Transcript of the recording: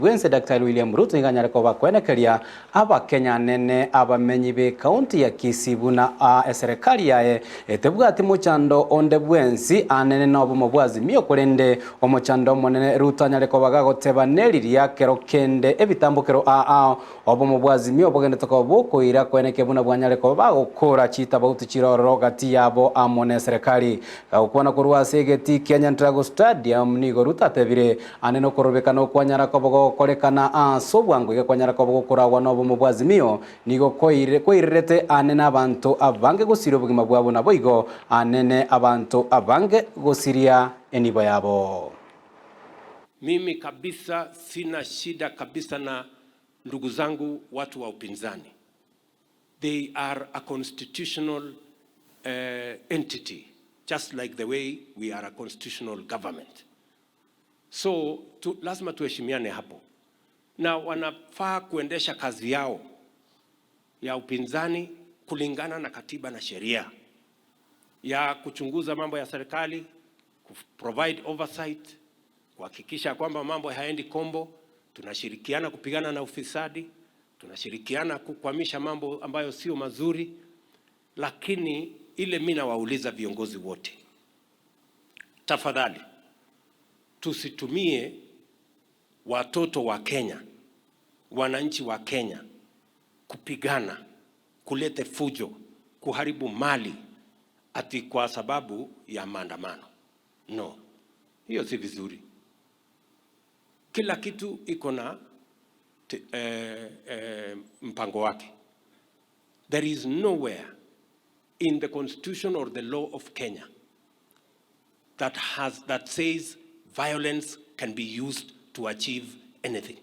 Bwense Daktari William Ruto nigo anyare koba koenekeria Abakenya anene abamenyi be county ya Kisii buna eserekari yaye etebwati mochando onde bwensi anene na obomo bwa Azimio korende omochando omonene Ruto anyare koba gagoteba neriria kero kende ebitambokero aa obomo bwa Azimio bogendete koba bokoira koenekia buna bwanyare koba bagokora chitabauti chire ororo gati yabo amo neserekari. Gagokwana korwa ase egetii kia Nyantrago Stadium nigo Ruto atebire Ande nokorobekana okwanyara koba gogokorekana aase obwango iga kwanyara koba gokoragwa nobomo bwa Azimio, nigo koirerete aane nabanto abange gosiria obogima bwabo naboigo aane abanto abange gosiria enibo yabo. Mimi kabisa sina shida kabisa na ndugu zangu watu wa upinzani. They are a constitutional uh, entity just like the way we are a constitutional government. So tu, lazima tuheshimiane hapo, na wanafaa kuendesha kazi yao ya upinzani kulingana na katiba na sheria ya kuchunguza mambo ya serikali, provide oversight, kuhakikisha kwamba mambo hayaendi kombo. Tunashirikiana kupigana na ufisadi, tunashirikiana kukwamisha mambo ambayo sio mazuri, lakini ile mimi nawauliza viongozi wote, tafadhali tusitumie watoto wa Kenya, wananchi wa Kenya kupigana, kulete fujo, kuharibu mali ati kwa sababu ya maandamano. No, hiyo si vizuri. Kila kitu iko na eh, eh, mpango wake. There is nowhere in the constitution or the law of Kenya that has that says violence can be used to achieve anything.